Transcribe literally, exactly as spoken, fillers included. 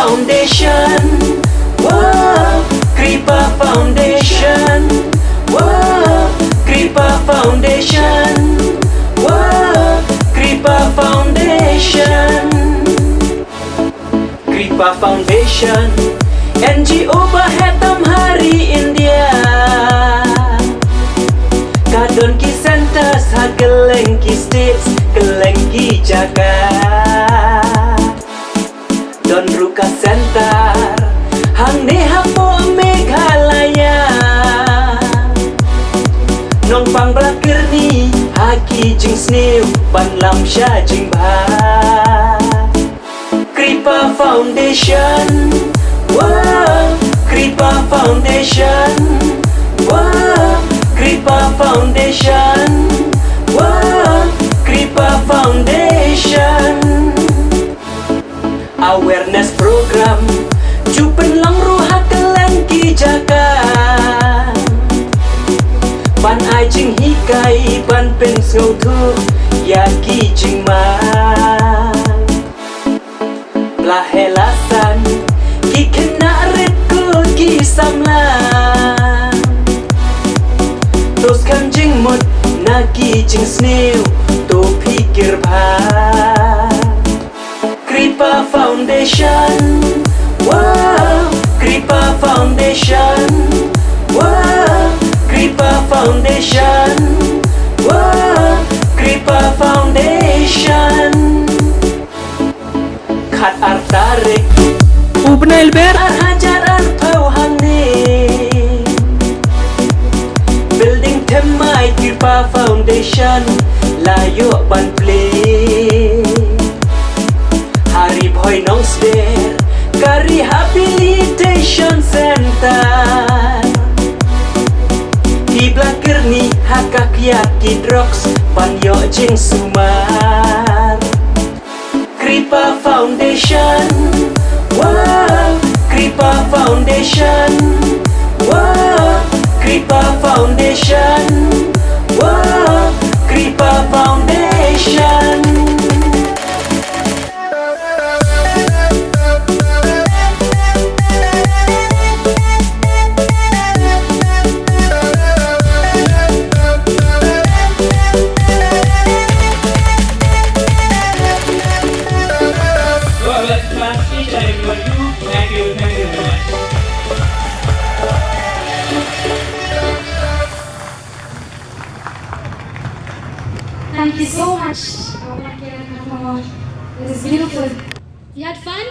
Foundation. Wow, Kripa Foundation. Wow, Kripa Foundation. Wow, Kripa Foundation. Kripa Foundation, N G O ba heh tam ha ri India. Ka don ki centers ha kylleng ki states, kylleng ki jaka. Don ruh ka center hangne hapoh Meghalaya. Nongpang Blakyrni ha ki jingsniew ban lam sha jingbha. Kripa Foundation, wow, Kripa Foundation, wow, Kripa Foundation, wow, Kripa Foundation. Awareness program ju pynlong ruh ha kylleng ki jaka ban ai jinghikai ban pynsngewthuh ïa ki jingma. La heh la san ki khynnah rit kut ki samla to skhem jingmut na ki jingsniew, to pyrkhat bha. Kripa Foundation, wow, Kripa Foundation, wow, Kripa Foundation, wow, Kripa Foundation. Khat ar tarik u bnai Lber ar hajar arphew hangne, building thymmai Kripa Foundation la ïoh ban plie. Ha Ri Bhoi Nongsder ka Rehabilitation Center. Ki Blakyrni ha ka kiad ki drugs ban ïoh jingsumar. Kripa Foundation, wow, Kripa Foundation, wow, Kripa Foundation, wow, Kripa Foundation. Well, let's clap each and every one of you. Thank you, thank you very much. Thank you so much. It is beautiful. You had fun?